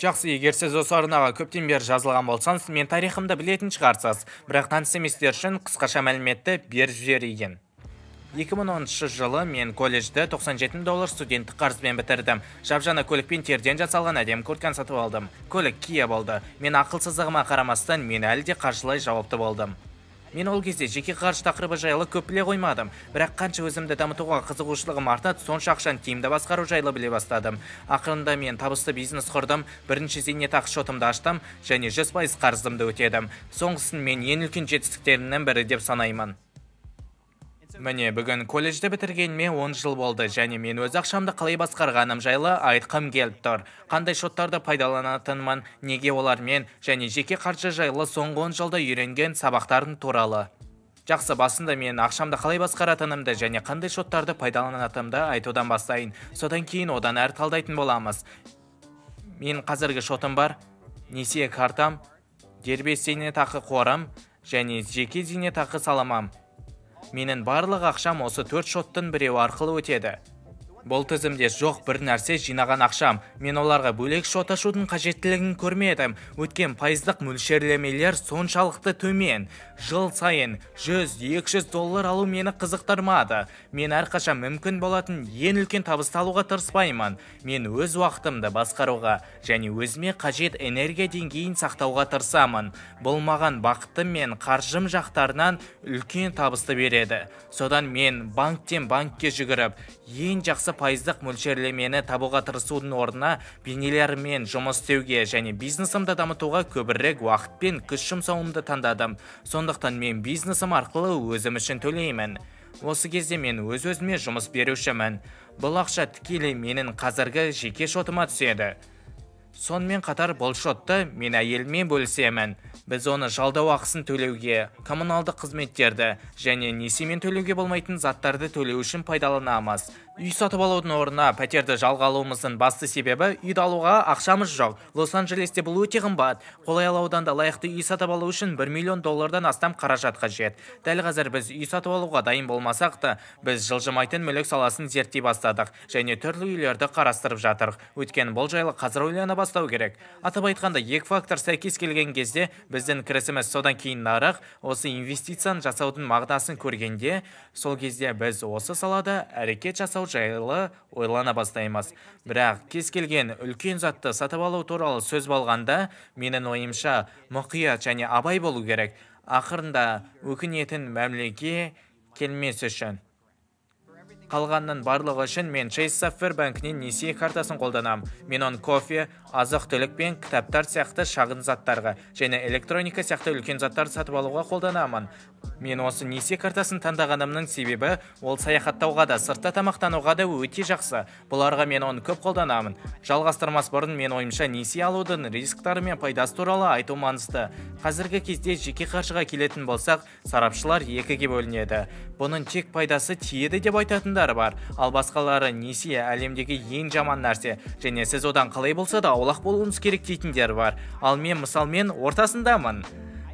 Жақсы, егер сіз осы арнаға көптен бері жазылған болсаңыз, мен тарихымды білетін шығарсыз. Бірақ таныс еместер үшін қысқаша мәліметті беріп жіберейін. 2010 жылы мен колледжді $97 студенттік қарызбен бітірдім. Жап-жаңа көлікпен терден жасалған әдемі куртканы сатып алдым. Көлік Kia болды. Мен ақылсыздығыма қарамастан, мен әлі де қаржылай жауапты болдым. Мен ол кезде жеке қаржы тақырыбы жайлы көп біле қоймадым. Бірақ қанша өзімді дамытуға қызығушылығым артады, сонша ақшаны тиімді басқару жайлы біле бастадым. Ақырында мен табысты бизнес құрдым, бірінші зейнетақы шотымды аштым және 100% қарызымды өтедім. Соңғысын мен ең үлкен жетістіктерімнің бірі деп санаймын. Міне, бүгін колледжді бітіргеніме 10 жыл болды және мен өз ақшамды қалай басқарғаным жайлы айтқым келіп тұр. Қандай шоттарды пайдаланатынмын, неге олармен және жеке қаржы жайлы соңғы 10 жылда үйренген сабақтарым туралы. Жақсы, басында мен ақшамды қалай басқаратынымды және қандай шоттарды пайдаланатынымды айтудан бастайын. Содан кейін одан әрі талдайтын боламыз. Мен қазіргі шотым бар, несие картам, дербес зейнетақы қорым және жеке зейнетақы салымым. Менің барлық ақшам осы 4 шоттың біреуі арқылы өтеді. Бұл тізімде жоқ бір нәрсе жинаған ақшам. Мен оларға бөлек шот ашудың қажеттілігін көрмедім. Өткен пайыздық мөлшерлемелер соншалықты төмен. Жыл сайын 100-200 доллар алу мені қызықтырмады. Мен әрқашан мүмкін болатын ең үлкен табысты алуға тырыспаймын. Мен өз уақытымды басқаруға және өзіме қажет энергия деңгейін сақтауға тырысамын. Бұл маған бақытым мен қаржым жақтарынан үлкен табысты береді. Содан мен банктен банкке жүгіріп, ең жақсы пайыздық мөлшерлемені табуға тырысудың орнына бейнелермен жұмыс істеуге және бизнесімді дамытуға көбірек уақыт пен күш жұмсауымды таңдадым. Сондықтан мен бизнесім арқылы өзім үшін төлеймін. Осы кезде мен өз-өзіме жұмыс берушімін. Бұл ақша тікелей менің қазіргі жеке шотыма түседі. Сонымен қатар бұл шотты мен әйеліммен бөлісемін. Біз оны жалдау ақысын төлеуге, коммуналдық қызметтерді және несиемен төлеуге болмайтын заттарды төлеу үшін пайдаланамыз. Үй сатып алудың орнына пәтерді жалға алуымыздың басты себебі үйді алуға ақшамыз жоқ. Лос-Анджелесте бұл өте қымбат. Қолайлы ауданда лайықты үй сатып алу үшін $1 миллион астам қаражат қажет. Дәл қазір біз үй сатып алуға дайын болмасақ та, біз жылжымайтын мүлік саласын зерттей бастадық және түрлі үйлерді қарастырып жатырық. Өйткені бұл жайлы қазір ойлана бастау керек. Атап айтқанда, екі фактор сәйкес келген кезде біздің кірісіміз, содан кейін нарық, осы инвестицияны жасаудың мағынасын көргенде, сол кезде біз осы салада әрекет жасау жайлы ойлана бастаймыз. Бірақ кез келген үлкен затты сатып алу туралы сөз болғанда, менің ойымша, мұқият және абай болу керек. Ақырында өкінетін мәмілеге келмес үшін. Қалғанның барлығы үшін мен Chase Sapphire банкінен несие картасын қолданам. Мен оны кофе, азық-түлік пен кітаптар сияқты шағын заттарға және электроника сияқты үлкен заттарды сатып алуға қолданамын. Мен осы несие картасын таңдағанымның себебі, ол саяхаттауға да, сыртта тамақтануға да өте жақсы. Бұларға мен оны көп қолданамын. Жалғастырмас бұрын мен ойымша несие алудың рисктары мен пайдасы туралы айту маңызды. Қазіргі кезде жеке қаржыға келетін болсақ, сарапшылар екіге бөлінеді. Бұның тек пайдасы тиеді деп айтатындар бар, ал басқалары несие әлемдегі ең жаман нәрсе және сіз одан қалай болса да аулақ болуыңыз керек дейтіндер бар. Ал мен мысалмен ортасындамын.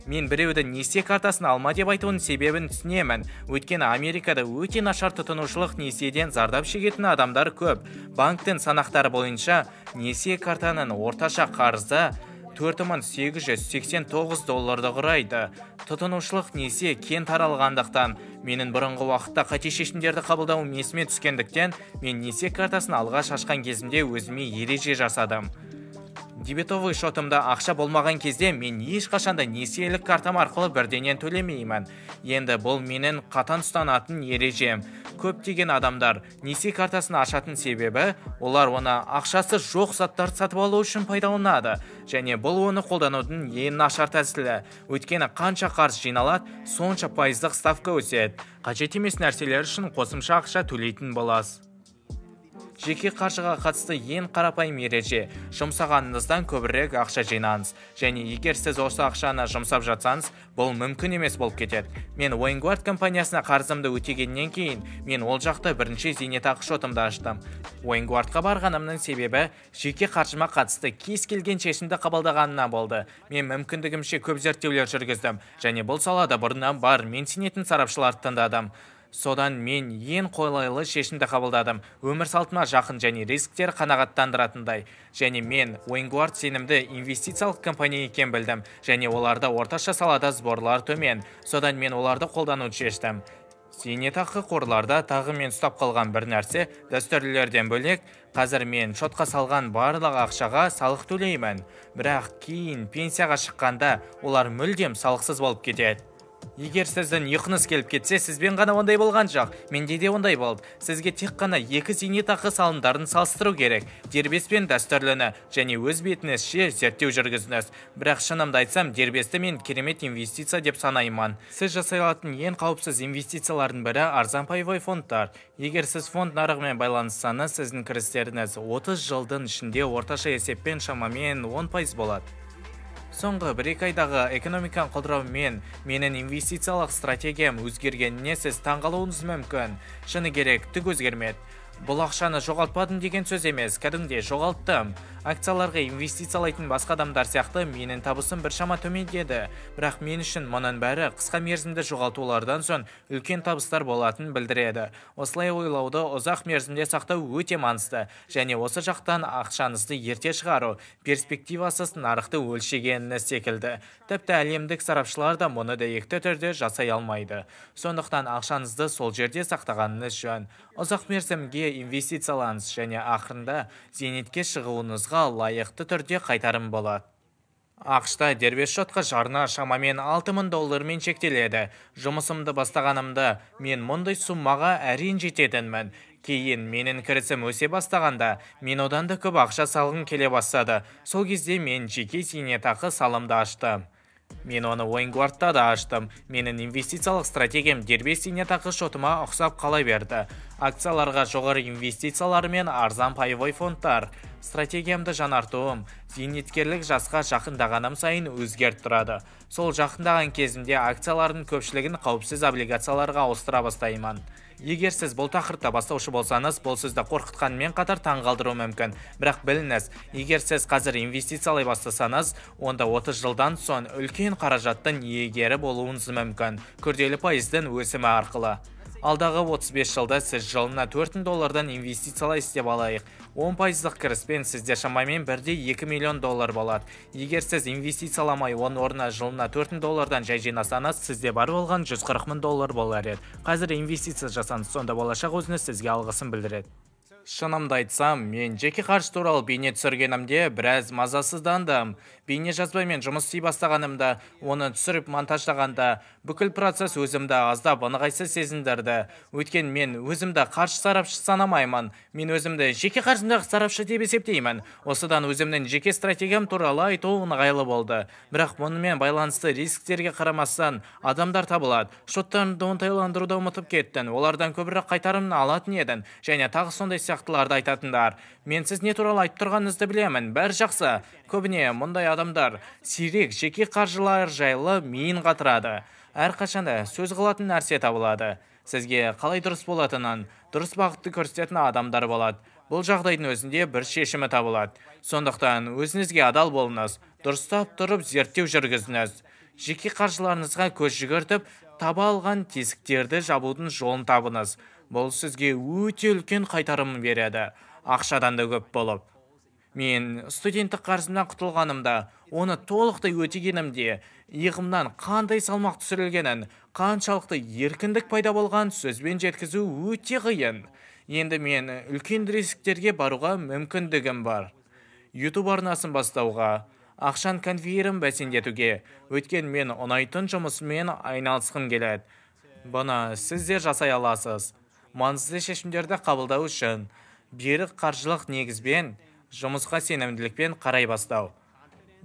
Мен біреуді несие картасын алма деп айтуының себебін түсінемін. Өйткені Америкада өте нашар тұтынушылық несиеден зардап шегетін адамдар көп. Банктің санақтары бойынша несие картаның орташа қарызы $4889 құрайды. Тұтынушылық несие кең таралғандықтан, менің бұрынғы уақытта қате шешімдерді қабылдауым есіме түскендіктен, мен несие картасын алғаш ашқан кезімде өзіме ереже жасадым. Дебетовый шотымда ақша болмаған кезде мен ешқашанда несиелік картам арқылы бірденен төлемеймін. Енді бұл менің қатаң ұстанатын ережем. Көптеген адамдар несие картасын ашатын себебі, олар оны ақшасы жоқ заттарды сатып алу үшін пайдаланады. Және бұл оны қолданудың ең нашар тәсілі. Өйткені қанша қарыз жиналады, сонша пайыздық ставка өседі. Қажет емес нәрселер үшін қосымша ақша төлейтін боласыз. Жеке қаржыға қатысты ең қарапайым ереже – жұмсағаныңыздан көбірек ақша жинаңыз. Және егер сіз осы ақшаны жұмсап жатсаңыз, бұл мүмкін емес болып кетеді. Мен Vanguard компаниясына қарызымды өтегеннен кейін, мен ол жақта бірінші зейнетақы шотымды аштым. Vanguardқа барғанымның себебі жеке қаржыма қатысты кез келген шешімді қабылдағанымнан болды. Мен мүмкіндігімше көп зерттеулер жүргіздім және бұл салада бұрыннан бар мен сенетін сарапшыларды тыңдадым. Содан мен ең қолайлы шешімді қабылдадым. Өмір салтыма жақын және рисктер қанағаттандыратындай. Және мен Vanguard сенімді инвестициялық компания екен білдім. Және оларда орташа салада сборлар төмен. Содан мен оларды қолдануды шештім. Зейнетақы қорларда тағы мен ұстап қалған бір нәрсе, дәстүрлерден бөлек, қазір мен шотқа салған барлық ақшаға салық төлеймін. Бірақ кейін пенсияға шыққанда олар мүлдем салықсыз болып кетеді. Егер сіздің ұйқыңыз келіп кетсе, сізбен ғана ондай болған жоқ. Менде де ондай болды. Сізге тек қана екі зейнетақы салымдарын салыстыру керек. Дербес пен дәстүрліні және өз бетіңізше зерттеу жүргізіңіз. Бірақ шынымды айтсам, дербесті мен керемет инвестиция деп санаймын. Сіз жасай алатын ең қауіпсіз инвестициялардың бірі арзан паевой фондтар. Егер сіз фонд нарығымен байланыссаңыз, сіздің кірістеріңіз 30 жылдың ішінде орташа есеппен шамамен 10% болады. Соңғы 1-2 айдағы экономиканың құлдырауымен менің инвестициялық стратегиям өзгергеніне сіз таңғалуыңыз мүмкін. Шыны керек, түк өзгермеді. Бұл ақшаны жоғалтпадым деген сөз емес, кәдімгідей жоғалттым. Акцияларға инвестициялайтын басқа адамдар сияқты менің табысым біршама төмендеді. Бірақ мен үшін мұның бәрі қысқа мерзімді жоғалтулардан соң үлкен табыстар болатынын білдіреді. Осылай ойлауды ұзақ мерзімде сақтау өте маңызды. Және осы жақтан ақшаңызды ерте шығару перспективасыз нарықты өлшегеніңіз секілді. Тіпті әлемдік сарапшылар да мұны дәйекті түрде жасай алмайды. Сондықтан ақшаңызды сол жерде сақтағаныңыз жөн. Ұзақ мерзімге инвестициялаңыз және ақырында зейнетке шығуыңызға лайықты түрде қайтарым болады. АҚШ-та дербес шотқа жарна шамамен 6000 доллармен шектеледі. Жұмысымды бастағанымда мен мұндай суммаға әрең жететінмін. Кейін менің кірісім өсе бастағанда, мен одан да көп ақша салғым келе бастады. Сол кезде мен жеке зейнетақы салымды аштым. Мен оны Vanguard'та да аштым. Менің инвестициялық стратегиям дербес зейнетақы шотыма ұқсап қала берді. Акцияларға жоғары инвестициялар мен арзан паевой фондтар. Стратегиямды жаңартуым зейнеткерлік жасқа жақындағаным сайын өзгеріп тұрады. Сол жақындаған кезімде акциялардың көпшілігін қауіпсіз облигацияларға ауыстыра бастаймын. Егер сіз бұл тақырыпта бастаушы болсаңыз, бұл сізді қорқытқанымен қатар таңғалдыруы мүмкін. Бірақ біліңіз, егер сіз қазір инвестициялай бастасаңыз, онда 30 жылдан соң үлкен қаражаттың иегері болуыңыз мүмкін, күрделі пайыздың өсімі арқылы. Алдағы 35 жылда сіз жылына 4000 доллардан инвестициялайсыз деп алайық. 10%-лық кіріспен сізде шамамен 1,2 миллион доллар болады. Егер сіз инвестицияламай, оның орнына жылына 4000 доллардан жай жинасаңыз, сізде бар болған 140 мың доллар болар еді. Қазір инвестиция жасаңыз, сонда болашақ өзіңіз сізге алғысын білдіреді. Шынымды айтсам, мен жеке қаржы туралы бейне түсіргенімде біраз мазасыздандым. Бейне жазбамен жұмыс істей бастағанымда, оны түсіріп монтаждағанда, бүкіл процесс өзімді аздап ыңғайсыз сезіндірді. Өйткені мен өзімді қаржы сарапшы санамаймын. Мен өзімді жеке қаржындағы сарапшы деп есептеймін. Осыдан өзімнің жеке стратегиям туралы айту ыңғайлы болды. Бірақ мұнымен байланысты рисктерге қарамастан адамдар табылады. Шоттарымды оңтайландыруды ұмытып кеттің, олардан көбірек қайтарымын алатын едің және тағы сондай сияқтыларды айтатындар. Мен сіз не туралы айтып тұрғаныңызды білемін, бәрі жақсы. Көбіне мұндай адамдар сирек жеке қаржылар жайлы миын қатырады. Әрқашанда сөз қылатын нәрсе табылады. Сізге қалай дұрыс болатынын, дұрыс бағытты көрсететін адамдар болады. Бұл жағдайдың өзінде бір шешімі табылады. Сондықтан өзіңізге адал болыңыз, дұрыстап тұрып зерттеу жүргізіңіз. Жеке қаржыларыңызға көз жүгіртіп, таба алған тесіктерді жабудың жолын табыңыз. Бұл сізге өте үлкен қайтарым береді, ақшадан да көп болып. Мен студенттік қарызымнан құтылғанымда, оны толықтай өтегенімде, иығымнан қандай салмақ түсірілгенін, қаншалықты еркіндік пайда болған сөзбен жеткізу өте қиын. Енді мен үлкен рисктерге баруға мүмкіндігім бар. YouTube арнасын бастауға, ақшан конвейерін бәсеңдетуге, өйткені мен ұнайтын жұмысымен айналысқым келеді. Бұны сіз де жасай аласыз. Маңызды шешімдерді қабылдау үшін берік қаржылық негізбен жұмысқа сенімділікпен қарай бастау.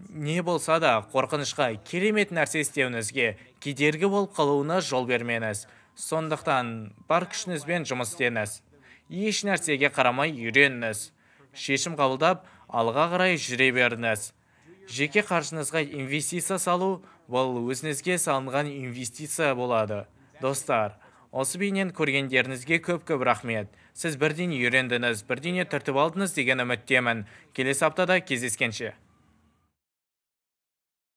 Не болса да қорқынышқа керемет нәрсе істеуіңізге кедергі болып қалуына жол бермеңіз. Сондықтан бар күшіңізбен жұмыс істеңіз. Еш нәрсеге қарамай үйреніңіз. Шешім қабылдап, алға қарай жүре беріңіз. Жеке қаржыңызға инвестиция салу, бұл өзіңізге салынған инвестиция болады. Достар, осы бейнені көргендеріңізге көп-көп рахмет. Сіз бірден үйрендіңіз, бірдеңе түртіп алдыңыз деген үміттемін. Келесі аптада кездескенше.